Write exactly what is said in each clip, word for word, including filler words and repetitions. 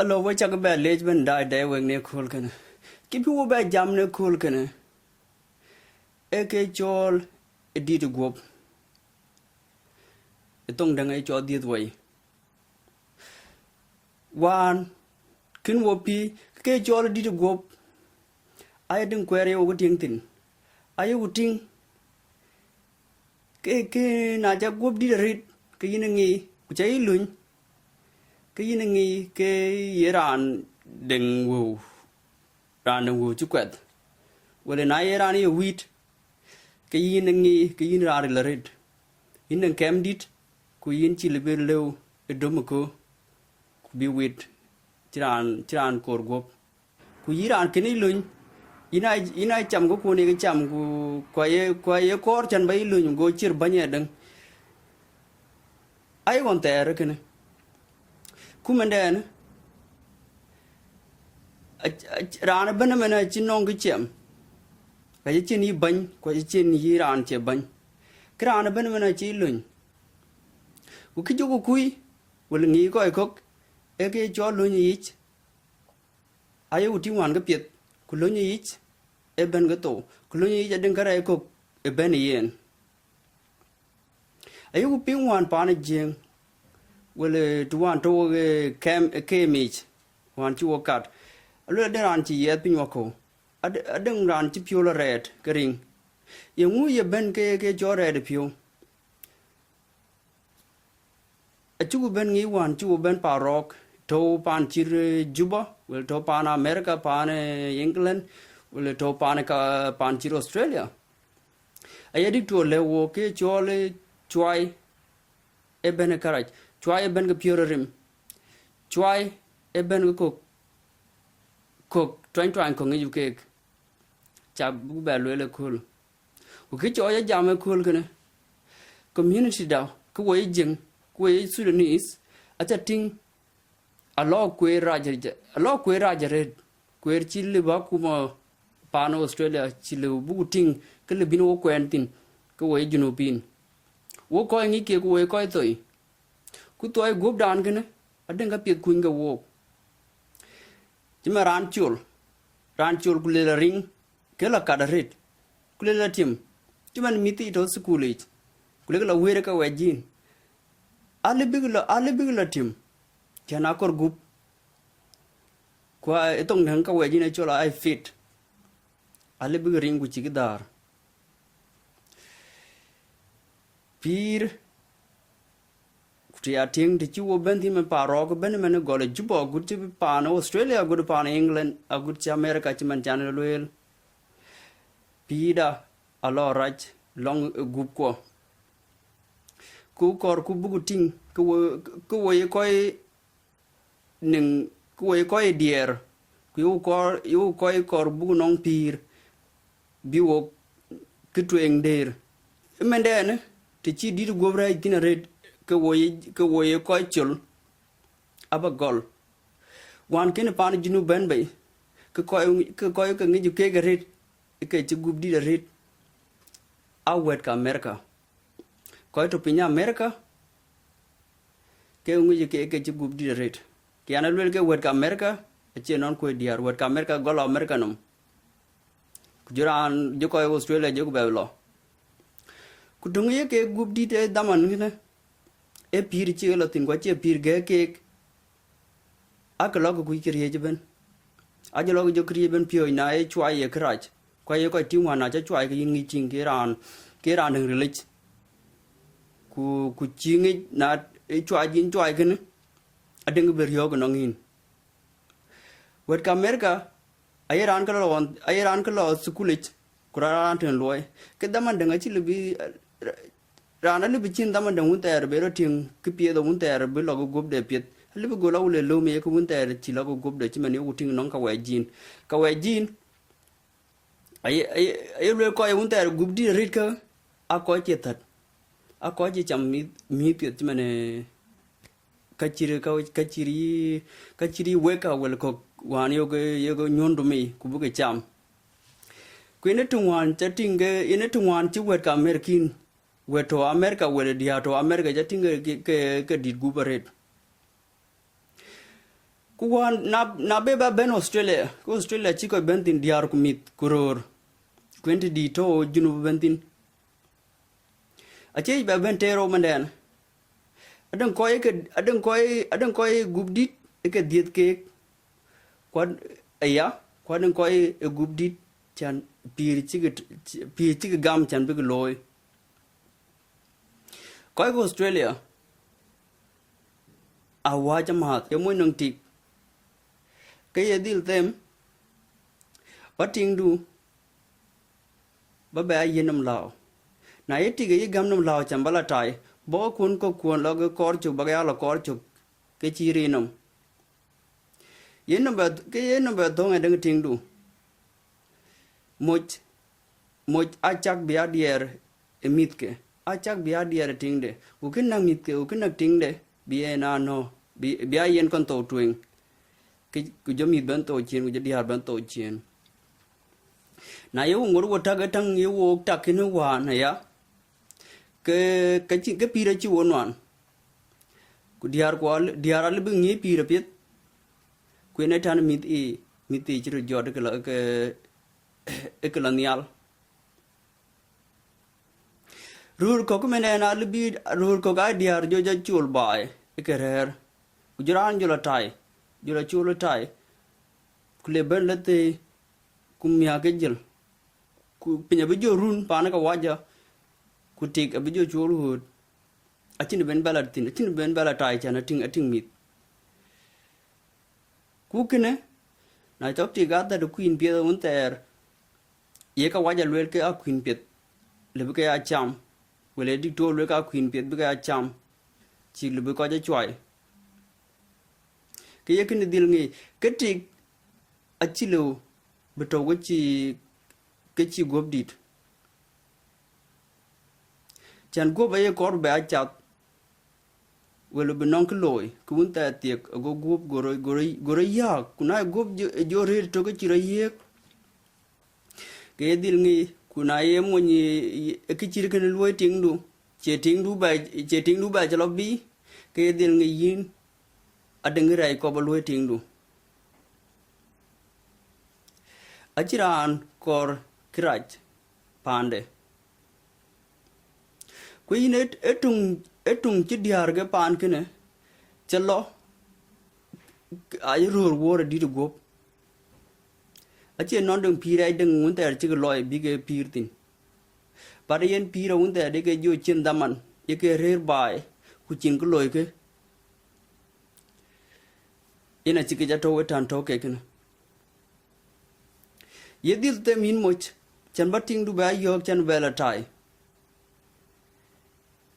Alɔ, we cak bɛ leec bɛn daai dɛɛi wek në kööl kënë. Kë bï wo bɛ jam në kööl kënë, ee ke cɔɔl ë dït guɔ̈p. Ë thoŋ däŋ ee cɔɔl dhiëth wei. Wään kën wo pïï ke cɔɔl ë dït guɔ̈p, aye dïŋ kuɛɛr ye wo ke tïŋ thïn. Aye wo tïŋ ke, ke na ca guɔ̈p dït arëët, ke yïn ë ŋic, ku ca yï löny, ke yïn ë ŋic ke ye raan dëŋ wëu, raan dëŋ wëu cï kuɛth. Wala na ye raan ye wïït, ke yïn ë ŋic ke yïn raan ril arëët. Yïn dëŋ kɛm dït, ku yïn cï lëu bï lëu ë döm ë köö, ku bï wïït cï raan, cï raan koor guɔ̈p. Ku yïn raan kën yï löny, yïn a, yïn a cam kë kun ye ke cam, ku, ku aye, ku aye kɔɔr cän ba yï löny, go cier bäny ë däŋ. Aye ɣɔn thɛɛr ë kënë. Ku mɛndɛn, a, a, raan ëbɛ̈n ëmën acï nɔŋ kë ciɛm. Ka cï cin yï bäny, ku acï cin yï raan cie bäny. Kë raan ëbɛ̈n ëmën acï löny. Ku kë jɔku kuc, wël ŋic kɔc kɔ̈k, ee ke cɔl löny yic. Aye ku tïŋ wään ke piɛth, ku löny yic, ee bɛ̈n ke thou, ku löny yic adïŋ kärɛc kɔ̈k ë bɛ̈n ë yen. Aye ku piŋ wään paan ë Jiëëŋ, wël, eh, të wään tɔ̈u wek, eh, kɛm, eh, keem yic, wään cï wo kat. Aluel adïŋ raan cï yiɛth piny wakɔ̈u, ad-, adïŋ raan cï piɔ̈u lɔ rɛɛt ke riŋ. Yeŋu ye bɛ̈n ke, ke cɔl rɛɛt ë piɔ̈u? Acïku bɛ̈n ŋic wään cï wo bɛ̈n paan rɔɔk, tɔ̈u paan cït, eh, Juba, wël tɔ̈u paan America, paan, eh, England, wël tɔ̈u paan ka, paan cït Australia. Aye dï tuɔɔr lɛ̈k wo ke cɔl, eh, cuai ëbɛ̈n ë kärac, cuai ëbɛ̈n ke piɔ̈u ë rim, cuai ëbɛ̈n ke kök, kök tuany tuany kɔ̈k ŋic keek. Ca buk bɛ lueel ëkööl. Ku kë cɔɔc ë jam ëkööl kënë, community da, kë wo ye Jiëŋ, kë wo ye Sudanese, aca tïŋ alɔ kueer rac, alɔ kueer rac arëët, kueer cï lëu bï akuma paan Australia cï lëu buk tïŋ, kë lëu bïn wo kuɛɛn thïn, ke wo ye Junubin. Wo kɔc ŋic kek ku wo ye kɔc thoi. Ku thoi guɔ̈pdan kënë, adïŋ ka piɛth kuny ke wook. Cï man raan col, raan col ku lel ariŋ, ke la kat arëët, ku lel la tim, cï man mïth yic tɔ̈ thukul yic, ku lek la wëër ka wɛc yïn. Alë bïk la, alë bïk la tim, cän akɔr gup. Ku aa, ë thoŋ däŋ ka wɛc yïn acɔl aa fit. Alë bïk riŋ ku cïk dhäär. Pïïr, ku të ya tïŋ të cï wo bɛ̈n thïn man paan rɔɔk ëbɛ̈n man ë gɔl ë Juba, agut cï paan Australia, agut paan England, agut cï America cï man can lueel. Pïïrda alɔ rac lɔŋ ë gupkuɔ. Ku kɔɔrku buk tïŋ, ke wo, ke wo ye kɔc niŋ, ke wo ye kɔc diɛɛr, ku yeku kɔɔr, yeku kɔc kɔɔr buk nɔŋ pïïr, bï wo kë tueŋ dëër. Ëmɛndɛn, të cï dït guɔ̈p rɛɛc thïn arëët, ke wo ye, ke wo ye kɔc col, aba gɔl. Wään kënë paan Junub bɛ̈n bei, ke kɔc, ke kɔc ke ŋic keek arëët, ke cï gup dït arëët, a wɛ̈t ke America. Kɔc tɔ̈ piny America, ke ŋic ke, ke cï gup dït arëët. Ke yan aluel ke wɛ̈t ke America, acie nɔn kuöc diäär, wɛ̈t ke America gɔl America nɔm. Ku jɔ raan, jɔ kɔc Australia jɔku bɛ lɔ. Ku töŋ ye ke gup dït ë dhaman kënë, ë pïïr cï ke lɔ thïn, ku acie pïïr gɛ̈k keek. Akë lɔ ke kuc këriëëc ëbɛ̈n. Ajɔ lɔ ke jɔ këriëëc ëbɛ̈n piööc na ye cuai ye kërac. Ku aye kɔc tïŋ wään na ca cuai ke yïn ŋic tïŋ ke raan, ke raan däŋ rilic. Ku, ku cï ŋic na ë cuai yïn cuai kënë, adäŋ bï riɔ̈ɔ̈k ënɔŋ yïn. Wɛ̈t ke America, aye raan ke lɔ ɣɔn, aye raan ke lɔ thukulic, ku raan raan tën luɔi. Ke dhaman däŋ acï lëu bï, raan alëu bï cïn dhaman däŋ wun thɛɛr bï rɔt tïŋ kë piɛth wun thɛɛr bï lɔ ke guöpde piɛth. Alëu bï gɔl awulë löm ye ke wun thɛɛr cï lɔ ke guöpde cï man yeku tïŋ nɔŋ ka wɛc jïn. Ka wɛc jïn, aye, aye, aye lueel kɔc wun thɛɛr gup dït arëët kä, aa kɔc cie thät. Aa kɔc cie cam mïth, mïth piɛth cï man, eh, ka cït, ka, ka cït yï, ka cït yï wek ka wël kɔ̈k wään yok, yok nyuɔ̈n dum yic, ku bï ke cam. Ku yen ë töŋ wään ca tïŋ ke, yen ë töŋ wään cï wɛ̈t ke American, wɛ̈t tɔ̈ America, wël diäär tɔ̈ America ca tïŋ ke, ke, ke, ke dït gup arëët. Ku wään na, na be ba bɛ̈n Australia, ku Australia cï kɔc bɛ̈n thïn diäär ku mïth ku röör, ku yen të dït tɔ̈ Junub bɛ̈n thïn. Acie yic ba bɛ̈n tëër rou mɛndɛn. Adäŋ kɔc ke, adäŋ kɔc, adäŋ kɔc ë gup dït ë ke dhiëth keek. Ku ad-, aya, ku adäŋ kɔc ë gup dït can pïïr cïkï, pïïr cïkï gam can bïkï looi. Kɔc ke Australia, awääc amääth, ye moc nɔŋ tik. Ke ye dhil them, ba tiŋdu, ba bɛ a yiën nɔm lääu. Na ye tik ayï gäm nɔm lääu can ba la tai, bɔ̈ kuɔn kɔ̈k kuɔn lɔ ke kɔɔr cök, ba ke ya lɔ kɔɔr cök, ke cï rin nɔm. Yen nɔm bɛ, ke yen nɔm bɛ thöŋ ë däŋ tiŋdu. Moc, moc acak bï a diɛɛr ë mïthke, acak bï a diɛɛr ë tiŋde, ku kën näk mïthke, ku kën näk tiŋde, bï en a nɔ̈, bï, bï a yen kɔn thou tueŋ, ke, ku jɔ mïth bɛ̈n thou ciëën, ku jɔ diäär bɛ̈n thou ciëën. Na ye wo ŋot wo tak ë täŋ ye wo tak kënë wään aya, ke, ke cï, ke pïïr acï wo nuan. Ku diäär ku al-, diäär alë bï ŋiëc pïïr apiɛth. Ku yen ë tän mïth ë, mïth ë cï röt jɔt ë ke lɔ, ke, ë ke lɔ nhial. Röör kɔ̈k mɛn ɛn alë bï, röör kɔ̈k aa diäär jɔ jɔ col baai ë ke rɛ̈ɛ̈r. Ku jɔ raan jɔ lɔ tai, jɔ lɔ col ë tai. Ku le bɛ̈n lɔ thëi, ku miäk ke jël. Ku piny abï jɔ run paan ë kawaja, ku tik abï jɔ col ɣööt. Acïn ben bɛ la thïn, acïn ben bɛ la tai can atïŋ, atïŋ mïth. Ku kënë, na cɔk tik adhät ë kuïn piɛth wun thɛɛr, ye kawaja lueel ke a kuïn piɛth, le bï ke ya cam, wël ë diktor lueel ke a kuïn piɛth bï ke ya cam, cïk le bï kɔc acuai. Ke ye kënë dhil ŋic, ke tik acï lëu bï tɔ̈u ke cï, ke cï guöp dït. Cän guöp aye kɔɔr bï a cath, wël bï nɔŋ kë looi, kë wun thɛɛr thiek, ago guöp go rɔ, go rɔ, go rɔ yääk, ku na ye guöp jɔ, jɔ rëër tök ke cï rɔ yiëëk, ke ye dhil ŋic, ku na ye mony ë, ë kë cït kënë luöi tiŋdu, cie tiŋdu bɛ, cie tiŋdu bɛ cï lɔ bï, ke ye dhil ŋic yïn, adäŋ rɛɛc kɔp aluöi tiŋdu. Acï raan kɔɔr kërac paande. Ku yïn ë, ë tuŋ, ë tuŋ cï diäär ke paan kënë, cï lɔ, ayï röör wuɔɔr adït guöp. Acie nɔn däŋ pïïr ë däŋ wun thɛɛr cïk lɔɔi bïk e pïïr thïn. Pat yen pïïr awun thɛɛr de ke jɔ cin dhaman, ye ke rëër baai, ku cin kë loikë. Yen acï ke jɔ tɔ̈u ë tän tɔ̈u kek kënë. Ye dhil them yïn moc, cän ba tiŋdu bɛ a yɔ̈ɔ̈k cän bɛ la tai.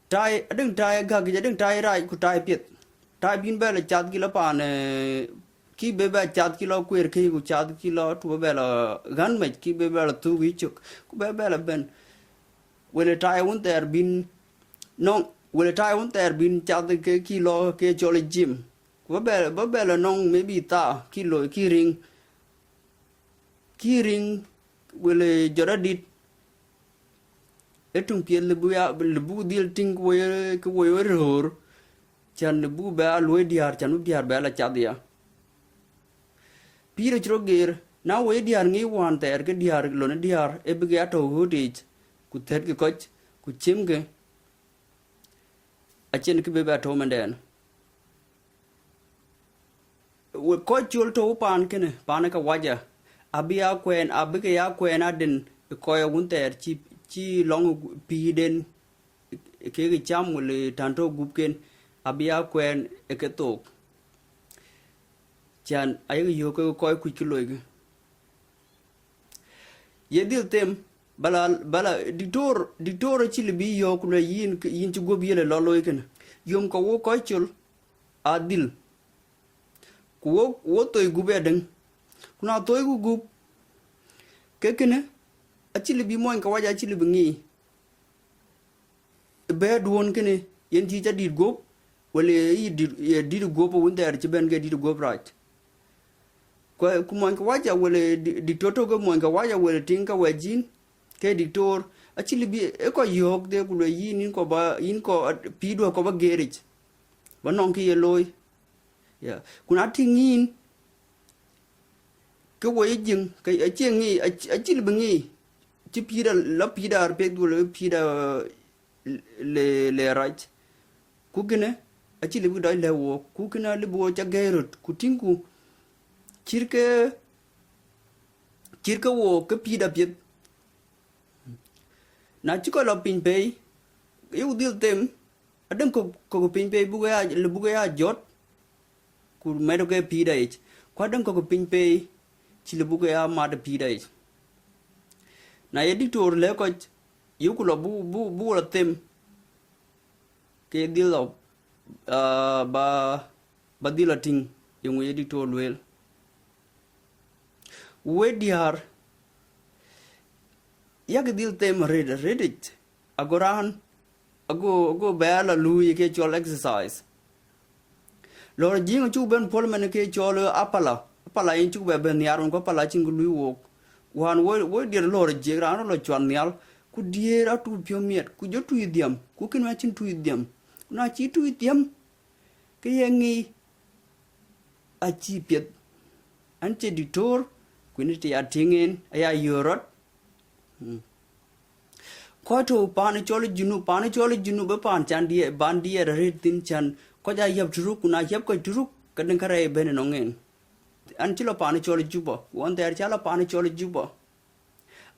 Tai, adäŋ tai gäk yic, adäŋ tai rac ku tai piɛth. Tai bïn bɛ la cath kï lɔ paan, eh, kï be bɛ cath kï lɔ kueer kë ku cath kï lɔ tuɔ bɛ la ɣän mec, kï be bɛ la thuk yï cök, ku bɛ bɛ la bɛ̈n. Wël ë tai wun thɛɛr bïn nɔŋ, wël ë tai wun thɛɛr bïn cath ke kï lɔ ke cɔl ë gym. Ku bä bɛ, bä bɛ lɔ nɔŋ maybe thaa, kï loi, kï riŋ, kï riŋ, wël jɔt adït. Ë tuŋ piɛth lëbu ya, lëbu dhil tïŋ kë woi, kë woi röör, cän lëbu bɛ a luöi diäär, cän bï diäär bɛ la cath ya. Pïïr acï rɔ geer, na woi diäär ŋic wään thɛɛr, ke diäär, lon ë diäär, ë bïk ya tɔ̈u ɣööt yiic, ku thɛ̈tkï kɔc, ku ciëmkï, acïn kë bï bɛ tɔ̈u mɛndɛn. We kɔc col tɔ̈u paan kënë, paan ë kawaja, abï ya kuɛɛn, abï ke ya kuɛɛn aden ë kɔc awun thɛɛr cï, cï lɔŋ pïïrden, kek cam wël tän tɔ̈u gupken, abï ya kuɛɛn ë ke thook. Cän ayek yöök ke kɔc kuc kë loikë. Ye dhil them, bala, bala, diktor, diktor acï lëu bï yɔ̈ɔ̈k ku lueel yïn, yïn cï guöp yelë lɔ looi kënë. Yom ke wo kɔc col, adhil. Ku wo, wo thoi gup adäŋ. Ku na thoi ku gup, ke kënë, acï lëu bï mony kawaja acï lëu bï ŋic. Bɛ̈ɛ̈r duön kënë, yen cï ca dït guöp, wël ye yï dït, ye dït guöp awun thɛɛr cï bɛ̈n ke dït guöp rac. Ku, ku mony kawaja wël di-, diktor tök ke mony kawaja wël tiŋ ka wɛc yïn, ke diktor, acï lëu bï, ë kɔc yöök dhie ku lueel yïn, yïn kɔc ba, yïn kɔc pïïrdu kɔc ba geeric. Ba nɔŋ kë ye looi. Yeah. Ku na tïŋ yïn, ke wo ye Jiëŋ, ke acie ŋic, acie, acie lëu bï ŋic, cï pïïrda, la pïïrda arpeth wala pïïrda le, le rac. Ku kënë, acie lëu bï dɔc lɛ̈k wook. Ku kënë alëu bï wo ca gɛ̈i röt. Ku tïŋku, cït ke, cït ke wook, ke pïïrda piɛth. Na cï kɔc lɔ piny pei, yï ku dhil them, adäŋ kɔ̈k, kɔ̈k piny pei buk ya, lëu buk ya jɔt, ku mɛt ke pïïrda yic. Ku adäŋ kɔ̈k piny pei, cï lëu buk ya mat pïïrda yic. Na ye diktor lɛ̈k kɔc, yï ku lɔ bu, bu, bu lɔ them, ke dhil lɔ, ah, ba, ba dhil lɔ tïŋ, yeŋö ye diktor lueel. Wek diäär, yak dhil them rëët, rëët yic, ago raan, ago, ago bɛ lɔ luui ke cɔl exercise. Lɔ̈ɔ̈r Jiëŋ acuk bɛ̈n puɔ̈l man ke cɔl apala. Apala yen cuk bɛ bɛ̈n nhiaar, ku apala acïn kë luui wook. Wään wo, wo diɛɛr lɔ̈ɔ̈r Jiëŋ, raan lɔ cuat nhial, ku diɛɛr atuuc piɔ̈u miɛt, ku jɔ tuuc dhiam, ku kënë acïn tuuc dhiam. Ku na cï tuuc dhiam, ke ye ŋic, acï piɛth. An cie diktor, ku yen të ya tïŋ en, aya yöör rɔt. Mm. Kɔc tɔ̈u paan cɔl Junub, paan cɔl Junub ë paan can diɛɛr, ban diɛɛr arëët thïn can, kɔc aa yäp turuk, ku na yäp kɔc turuk, ke dëŋ kärɛc bɛ̈n ënɔŋ en. An cï lɔ paan cɔl Juba, ku ɣɔn thɛɛr ca lɔ paan cɔl Juba.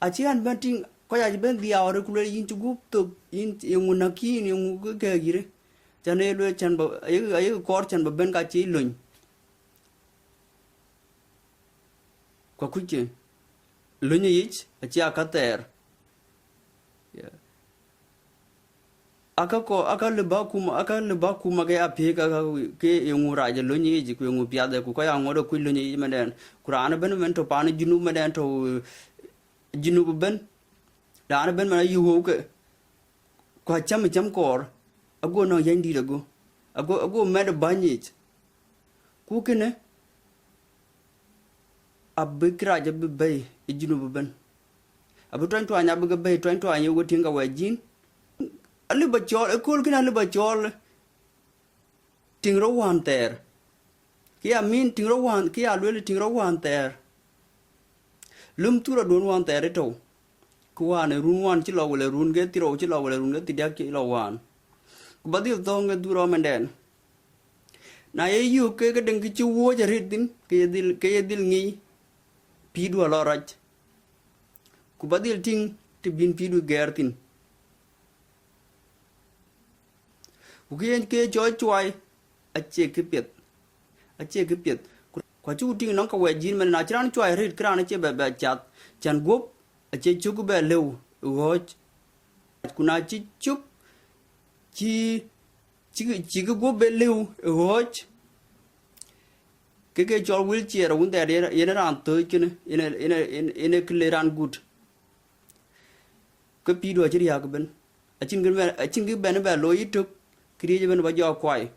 Acï an bɛ̈n tïŋ, kɔc acï bɛ̈n dhiau arëët ku lueel, yïn cï gup thök, yïn yeŋö näk yïn, yeŋö kë kɛ̈ɛ̈k yïn? Can ee lueel can bä, ayek, ayek kɔɔr can bä bɛ̈n ka cï lony. Ku akuckë, lony yic acï aka thɛɛr. Yeah. Aka kɔ, aka lëu bä kum, aka lëu bä kum ake ya piëëk, aka ke yeŋö rac ë lony yic, ku yeŋö piath ë, ku kɔc aŋuɔt ë kuc lony yic mɛndɛn. Ku raan ëbɛ̈n mɛn tɔ̈ paan Junub mɛndɛn tɔ̈, eh, Junub ëbɛ̈n, raan ëbɛ̈n mɛn ayï wëu ke, ku acäm ë cäm kɔɔr, ago nɔŋ yɛny dït ago, ago, ago mɛt ë bäny yic. Ku kënë, abï kërac abï bɛ̈i ë Junub ëbɛ̈n. Abï tuany tuany abï ke bɛ̈i tuany tuany, ye wo tïŋ ka wɛc jïn. Alëu bä cɔɔl, ëkööl kënë alëu bä cɔɔl tïŋ rɔt wään thɛɛr. Kë ya min tïŋ rɔt wään, kë ya lueel tïŋ rɔt wään thɛɛr. Lum thuraduön wään thɛɛr ëtɔ̈u. Kë wään ë run wään cï lɔ wala run ke thirou cï lɔ wala run ke thidiäk cï lɔ wään. Ku bä dhil thɔ̈ɔ̈ŋ ke dhurɔ mɛndɛn. Na ye yök ke ke dëŋ kë cï wuɔ̈ɔ̈c arëët thïn, ke ye dhil, ke ye dhil ŋic pïïrdu alɔ rac. Ku bä dhil tïŋ të bïn pïïrdu gɛɛr thïn. Ku kë yen ke cɔl cuai, acie kë piɛth, acie kë piɛth. Ku, ku acuk tïŋ nɔŋ ka wɛc jïn mɛn, na cï raan cuai arëët, ke raan acie bɛ, bɛ cath, can guöp acie cök bɛ lëu ë ɣɔ̈ɔ̈c. Ku na cï cök, cï, cï, cï kë guöp bɛ lëu ë ɣɔ̈ɔ̈c, ke ke cɔl wheelchair, wun thɛɛr yen, yen raan thööc kënë, yen, yen, yen, yen kë le raan gut. Ke pïïrdu acï riääk ëbɛ̈n. Acïn kë bɛ̈n, acïn kë bɛ̈n bɛ looi yïtök, këriëëc ëbɛ̈n bä jɔ kuai.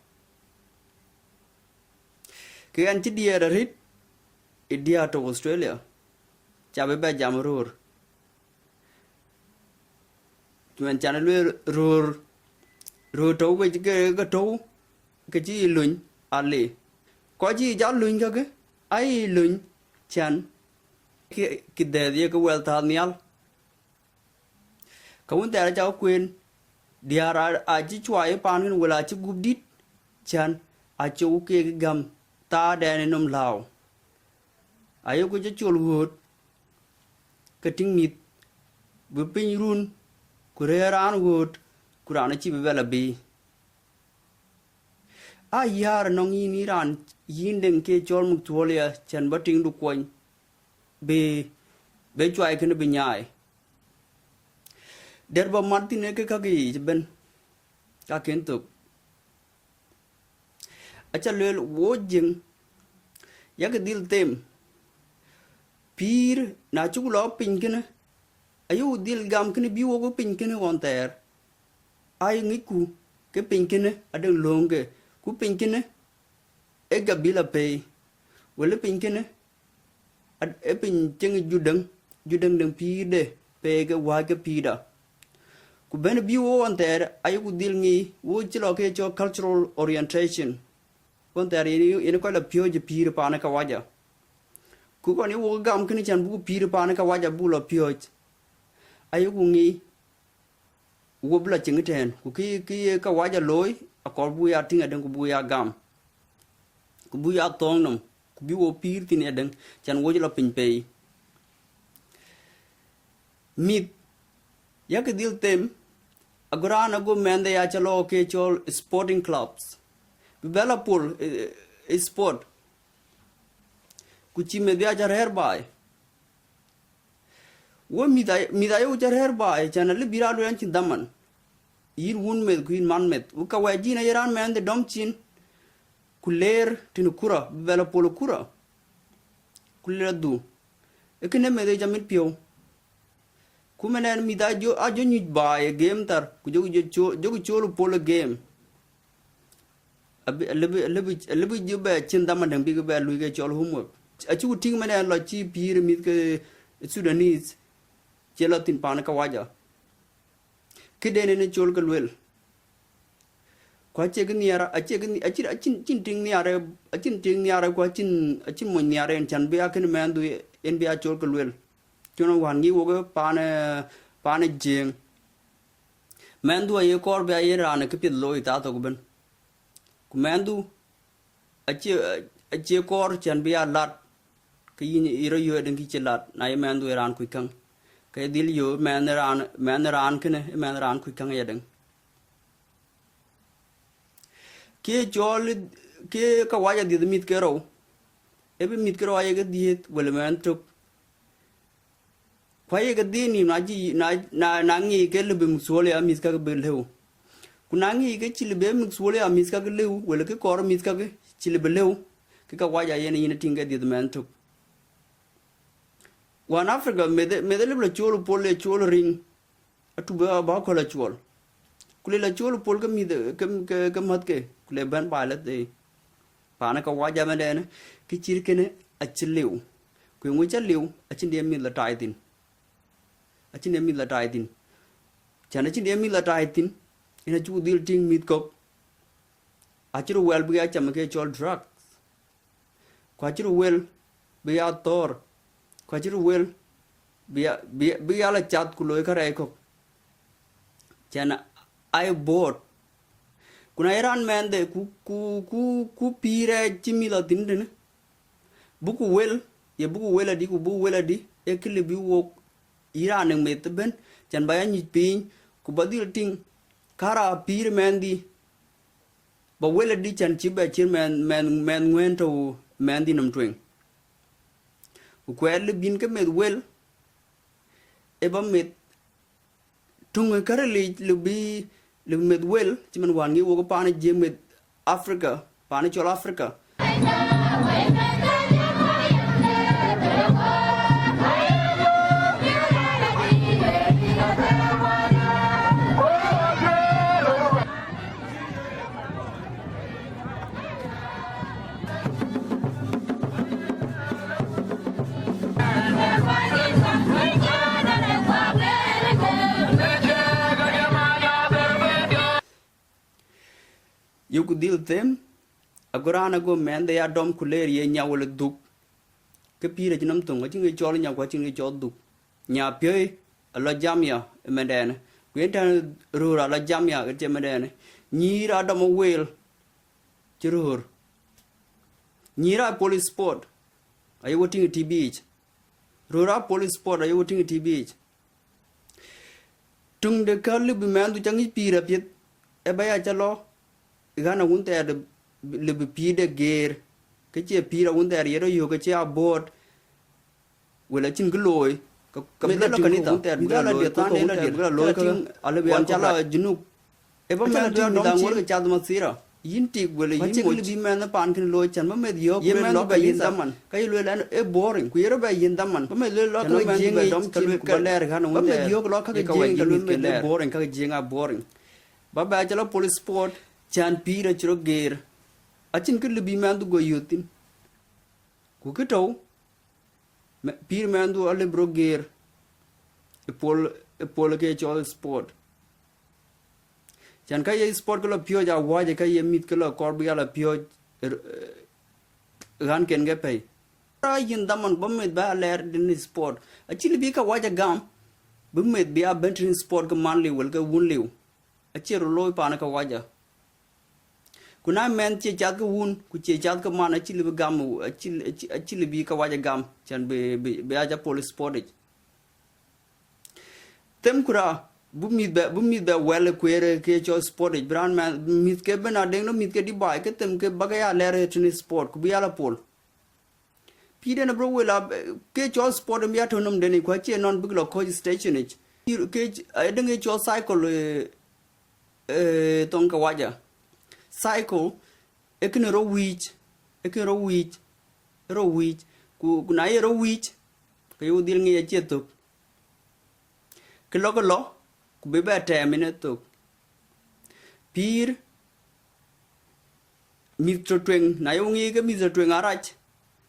Ke ɣɛn cï diɛɛr arëët ë diäär tɔ̈ Australia, ca bï bɛ jam röör. Cïmën can lueel röör, röör tɔ̈u ke, ke, ke tɔ̈u, ke cï yï lony, ale. Kɔc cï yï jal lony kakë, ayï lony can, kë, kë dhɛ̈ɛ̈th ye ke wɛl thääth nhial. Ka wun thɛɛr aca kueen, diäär aa, acï cuai ë paan kën wala acï gup dït, can, acï wo keek gäm thaadɛn ë nɔm lääu. Ayeku cï col ɣööt, ke tïŋ mïth, bï piny run, ku rëër raan ɣööt, ku raan acï bï bɛ lɔ biic. Aa yäär ënɔŋ yïn, yïn raan, yïn dëŋ ke cɔl muk thuɔl ya, cän bä tiŋdu kuɔny, bï, bï cuai kënë bï nyaai. Dɛ̈t bä mat thïn ee kë käk yiic ëbɛ̈n, ka kën thök. Aca lueel wo Jiëŋ, yak dhil them, pïïr na cuk lɔ piny kënë, ayï wo dhil gam kënë bï wok piny kënë ɣɔn thɛɛr. Aa ŋicku ke piny kënë adëŋ lööŋke, ku piny kënë ee gabila pei, wël piny kënë ad-, ee piny cieŋ judäŋ, judäŋ dëŋ pïïrde, pei ke wääc ke pïïrda. Ku bɛ̈n bï wo ɣɔn thɛɛr, ayï ku dhil ŋic, wo cï lɔ ke cɔl cultural orientation. Kɔn thɛɛr yen, yen kɔc la piööc ë pïïr paan ë kawaja. Ku kɔn ye wok gam kënë can buk pïïr paan ë kawaja buk la piööc. Ayeku ŋic, wo bï la cieŋ ëtɛ̈ɛ̈n, ku kë, kë ye kawaja looi, akɔɔr buk ya tïŋ adëŋ, ku buk ya gam. Ku buk ya thɔ̈ɔ̈ŋ nɔm, ku bï wo pïïr thïn adëŋ, can wo cï la piny pei. Mïth, yakë dhil them, ago raan ago mɛnhde ya cä lɔ ke cɔl sporting clubs. Bï bɛ la pol, eh, eh, sport. Ku cï meth bï ya cä rɛ̈ɛ̈r baai. Wo mïth ay-, mïth ayeku cä rɛ̈ɛ̈r baai, can alë bï raan lueel an cïn dhaman. Yïn wun meth ku yïn man meth. Wo ka wɛɛc yïn aye raan mɛnhde dɔm cin. Ku leer tënë kura, bï bɛ la pol kura. Ku leer adhu. Ee kënë meth ë cä mit piɔ̈u. Ku mɛn ɛn mïth ajö, ajö nyuc baai ë game thar, ku jɔkï jɔ co-, jɔkï cool pol ë game. Abï, alëbï, alëbï, alëbï jɔ bɛ cin dhaman däŋ bïk bɛ luui ke cɔl homework. Acïku tïŋ mɛn ɛn lɔ cï pïïr ë mïth ke Sudanese, cie lɔ thïn paan ë kawaja. Këden en ë col ke luel. Ku acie kë nhiaar, acie kë nhi-, acïn, acïn, acïn tiŋ nhiaar, acïn tiŋ nhiaar, ku acïn, acïn mony nhiaar en can bï a kënë mɛnhdu en bï a col ke luel. Cïn wään ŋic wok paan, paan ë Jiëëŋ. Mɛnhdu aye kɔɔr bï a yen raan ë këpiɛth looi thaa thok ëbën. Ku mɛnhdu acie, acie kɔɔr can bï a lat, ke yïn ë rɔt yöö adëŋ kï cï lat, na ye mɛnhdu ë raan kuc käŋ. Ke dhil yöö mɛnh raan, mɛnh raan kënë, ë mɛnh raan kuc käŋ ayadëŋ. Ke cɔl, ke kawaja dhiëth mïth ke rou. Ee bï mïth ke rou aye ke dhiëth, wël mɛnh tök. Ku aye ke dhiëth nïïm na cï, na, na, na ŋic ke lëbï mïth suɔl ya mïth kakë bï lëu. Ku na ŋic ke cï lëbï mïth suɔl ya mïth kakë lëu, wël ke kɔɔr mïth kakë cï lëbï lëu, ke kawaja yen yïn tïŋ ke dhiëth mɛnh tök. Wään Africa, meth, meth lëbï la cool pol le cool riŋ. Atu bï, bä köl acuɔl. Ku le la cool pol ke mïth, ke, ke, ke mäthke, ku le bɛ̈n baai la thëi. Paan ë kawaja mɛndɛnë, kë cït kënë acï liu. Ku eeŋö cä liu, acïn dië mïth la taai thïn. Acïn dië mïth la taai thïn. Cän acïn dië mïth la taai thïn, yen acuk dhil tïŋ mïth kɔ̈k. Acï röt wɛl bï ya cam ke cɔl drugs. Ku acï röt wël bï ya thɔ̈ɔ̈r, ku acï röt wël bï ya, bï, bï ya la cath ku looi kärɛc kɔ̈k. Cän aa ye bored. Ku na ye raan mɛnhde, ku, ku, ku, ku pïïr ë cï mïth la thïn tënë, buku wël, ye buku wël adï, ku buku wël adï, ee kë lëu bï wok yï raan ë meth ëbën, cän bä ya nyuc piny, ku bä dhil tïŋ, kara pïïr mɛnhdï, bä wël adï cän cï bɛ cït mɛnh, mɛnh, mɛnh ŋuɛ̈ɛ̈n tɔ̈u mɛnhdï nɔm tueŋ. Ku kuɛɛr lëu bïn ke meth wël, ë bä meth tuŋ ë käril yic lëu bï, lëu bï meth wël, cï man wään ŋic wok paan ë Jiëëŋ meth Africa, paan ë cɔl Africa. Yeku dhil them, ago raan ago mɛnhde ya dɔm ku leer ye nya wël dhuk. Ke pïïr acï nɔm thöŋ, acïn ke cɔl nya ku acïn ke cɔl dhuk. Nya piöi alɔ jam ya ë mɛndɛnë. Ku yen tɛ̈n röör alɔ jam ya ke cï mɛndɛnë. Nyïïr adɔm ë wël cï röör. Nyïïr a police sport, aye wo tïŋ ë T V yic. Röör a police sport, aye wo tïŋ ë T V yic. Tuŋ de kä lëu bï mɛnhdu ca ŋic pïïr apiɛth, ë bä ya ca lɔ ɣän awun thɛɛr de, lëu bï pïïrde geer, ke cie pïïr awun thɛɛr ye rɔt yök ke cie aboot, wël acïn kë looi, ke, ke meth la kanitha, meth la dieth than de la dieth, ke la looi ke alëu bï an ca la junub. Ë bä mɛnh dït mïth aŋuɔ̈t ke cath mathira. Yïn tik wël yïn moc. Bï mɛnh paan kën looi cän bä meth yök ye mɛnh lɔ ka yïn dhaman. Ka yï lueel an ë boring. Ku ye rɔ bɛ yïn dhaman. Bä meth lueel lɔ ka jiëŋ dɔm cin ku bä lɛɛr ɣän wun thɛɛr. Bä meth yök lɔ ka jiëŋ ka lueel meth boring, ka jiëŋ a boring. Bä bɛ acä lɔ police sport, cän pïïr acï rɔ geer. Acïn kë lëu bï mɛnhdu go yöth thïn. Ku kë tɔ̈u, mɛ-, pïïr mɛnhdu alëu bï rɔ geer ë pol, ë pol ke cɔl sport. Cän ka ye sport ke lɔ piɔ̈ɔ̈c awääc, ka ye mïth ke lɔ kɔɔr bï ya lɔ piɔ̈ɔ̈c ɣän ken ke pɛ̈i. Ra yïn dhaman ba meth ba lɛɛr tënë sport, acï lëu bï kawaja gam, bï meth bï a bɛ̈n tënë sport ke man liu wala ke wun liu. Acie rot looi paan kawaja. Ku na mɛnh cie cath ke wun ku cie cath ke man, acï lëu bï gam, acï lëu bï kawaja gam can bï a ca pol sport yic. Them ku ra, bï mïth bɛ, bï mïth bɛ wɛl ë kueer ke cɔl sport yic, bï raan mɛnh, mïth ke bɛ̈n adeŋ nɔ, mïth ke dï baai, ke them ke bäk ya lɛɛr tënë sport ku bï ya la pol. Pïïrden abï rot wel, ke cɔl sport ë bï ya tɔ̈ nɔmden yic, ku acie nɔn bïk lɔ coach station yic. Ke adeŋ ke cɔl cycle, thoŋ kawaja. Cycle ee kënë rot wïc, ee kënë rot wïc, rot wïc. Ku na ye rot wïc, ke ye wo dhil ŋic acie thök. Kë lɔ ke lɔ, ku bï bɛ tɛɛm yen ë thök. Pïïr, mïth tɔ̈ tueŋ, na ye wo ŋic ke mïth tɔ̈ tueŋ arac,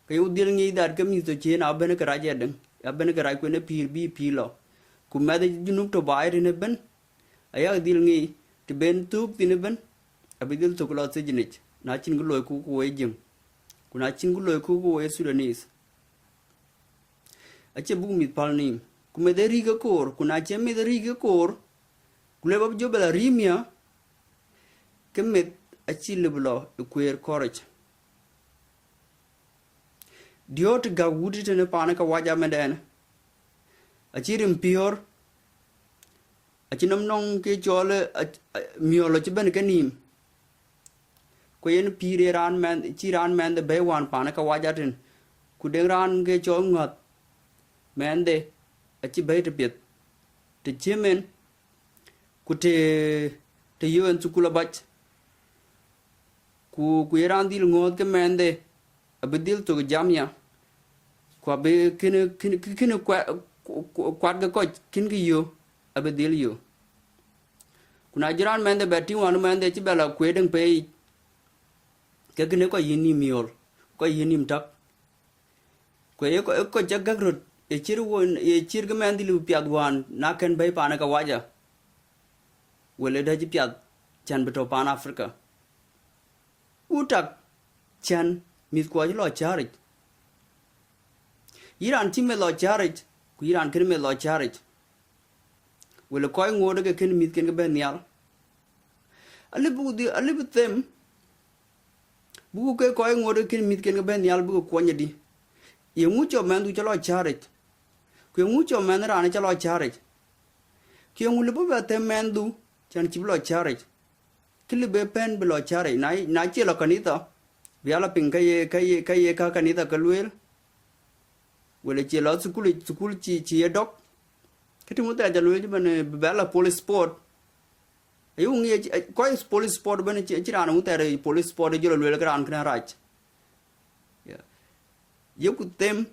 ke ye wo dhil ŋic that ke mïth tɔ̈ ciëën abɛ̈n ke rac ëdëŋ, abɛ̈n ke rac kuën ë pïïr bï pïïr lɔ. Ku mɛth ë junub tɔ̈ baai rin ëbën, ayak dhil ŋic, të ben thök thïn ëbën, abï dhil thök lɔ thijinic, na cïn kë loiku ku wo ye Jiëŋ, ku na cïn kë loiku ku wo ye Sudanese. Acie buk mïth päl nïïm, ku meth ee rïïk ke koor, ku na cie meth ee rïïk ke koor, ku le ba jɔ bɛ la rïïm ya, ke meth acï lëu bï lɔ ë kueer kɔric. Diööt gäk wut tënë paan kawaja mɛndɛn, acï rim piɔ̈ɔ̈r, acï nɔm nɔŋ ke cɔl, miɔl acï bɛ̈n ke nïïm. Ku yen pïïr ë raan mɛnh, cï raan mɛnhde bɛ̈i wään paan kawaja tën, ku deŋ raan ke cɔl ŋɔ̈th mɛnhde acï bɛ̈i të piɛth, të cïm en, ku të, të yök en thukul abac. Ku, ku ye raan dhil ŋɔ̈ɔ̈th ke mɛnhde, abï dhil thök jam ya, ku abï kënë, kënë, kënë kuat ke kɔc kën kë yök, abï dhil yök. Ku na jɔ raan mɛnhde bɛ tïŋ wään mɛnhde cï bɛ la kueer deŋ pei yic, ke kënë kɔc yïn nïïm miöör, kɔc yïn nïïm tak. Ku ye kɔc, kɔc ca gäk röt, ye cïr won, ye cïr ke mɛnhde lëu piath wään, na kën bɛ̈i paan kawaja, wël ë däc piath, cän bï tɔ̈ paan Afrika. Ku tak cän mïthkuɔ cï lɔ cääric. Yï raan cï meth lɔ cääric, ku yï raan kën meth lɔ cääric, wël kɔc ŋoot ke kën mïthken ke bɛ̈n nhial. Alëu buk dhil, alëu bï them, buk ke kɔc ŋoot ke kën mïthken ke bɛ̈n nhial bïk kuɔny ëdï. Yeŋu cɔl mɛnhdu cï lɔ cääric? Ku yeŋu cɔl mɛnh raan cï lɔ cääric? Ku yeŋu lëu bï bɛ them mɛnhdu cän cï bï lɔ cääric? Kë lëu bï pɛ̈n bï lɔ cääric, na, na cie lɔ kanitha, bï ya lɔ piŋ ka ye, ka ye, ka ye ka kanitha ke lueel, wël cie lɔ thukul, thukul cï, cï ye dɔk. Kë tïŋ wun thɛɛr ca lueel cï bɛ̈n, bï bɛ la pol sport. Aye wo ŋic, kɔc pol sport bɛ̈n, cï, cï raan wun thɛɛr pol sport jɔ lɔ lueel ke raan kënë rac. Yeku them,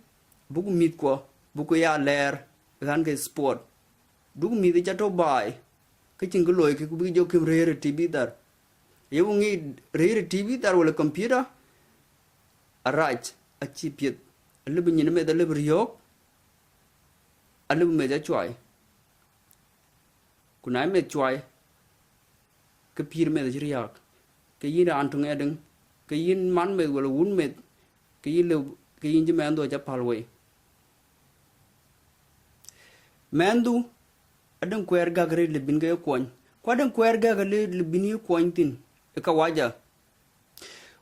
buk mïthkuɔ, buk ya lɛɛr ɣän ke sport. Duk mïth ca tɔ̈ baai, ke cïn kë loikï, ku bïk jɔ këm rëër ë T V thar. Aye wo ŋic rëër ë T V thar wala computer, arac, acï piɛth. Alëu bï nyin meth alëu bï riɔ̈ɔ̈k, alëu bï meth acuai. Ku na meth cuai, ke pïïr meth acï riääk, ke yïn raan töŋ ëdëŋ, ke yïn man meth wala wun meth, ke yïn lëu, ke yïn cï mɛnhdu aca päl wei. Mɛnhdu, adëŋ kuɛɛr gäk rëër lëu bïn ke ye kuɔny, ku adëŋ kuɛɛr gäk rëër lëu bïn ye kuɔny thïn ë kawaja.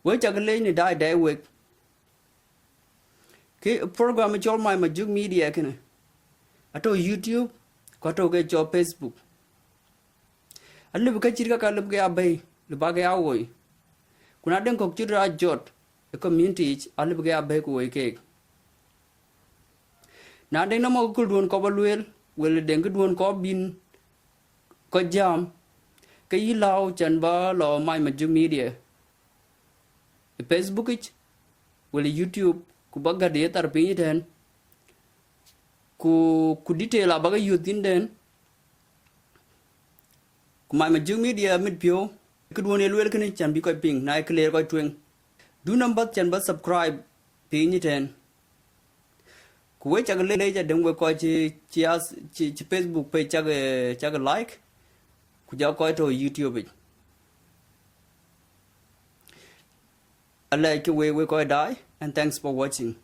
Wek cak leec në daai dɛɛi wek. Ke program cɔl My Majuk Media kënë, atɔ̈ YouTube, ku atɔ̈ ke cɔl Facebook. Alëu bï ka cït kakë alëu bï ke ya bɛ̈i, lëu bäk ke ya woi. Ku na deŋ kɔ̈k cï rɔt a jɔt ë community yic, alëu bï ke ya bɛ̈i ku woi keek. Na deŋ nɔm ë këduön kɔp ba lueel, wël deŋ këduön kɔp bïn kɔc jam, ke yï lääu cän ba lɔ My Majuk Media ë Facebook yic, wël ë YouTube, ku ba gät ye thar piny ëtɛ̈ɛ̈n, ku, ku detail abä ke yök thïn tɛ̈ɛ̈n. Ku My Majuk Media mit piɔ̈u, këduön ye lueel kënë cän bï kɔc piŋ, na ye clear kɔc tueŋ. Du nɔm bath cän ba subscribe piny ëtɛ̈ɛ̈n. Ku wek cak leec adëŋ wek kɔc cï, cï as-, cï, cï Facebook page cak, cak like, ku jɔ kɔc tɔ̈ YouTube yic. Alɛɛc kë wek, wek kɔc daai, and thanks for watching.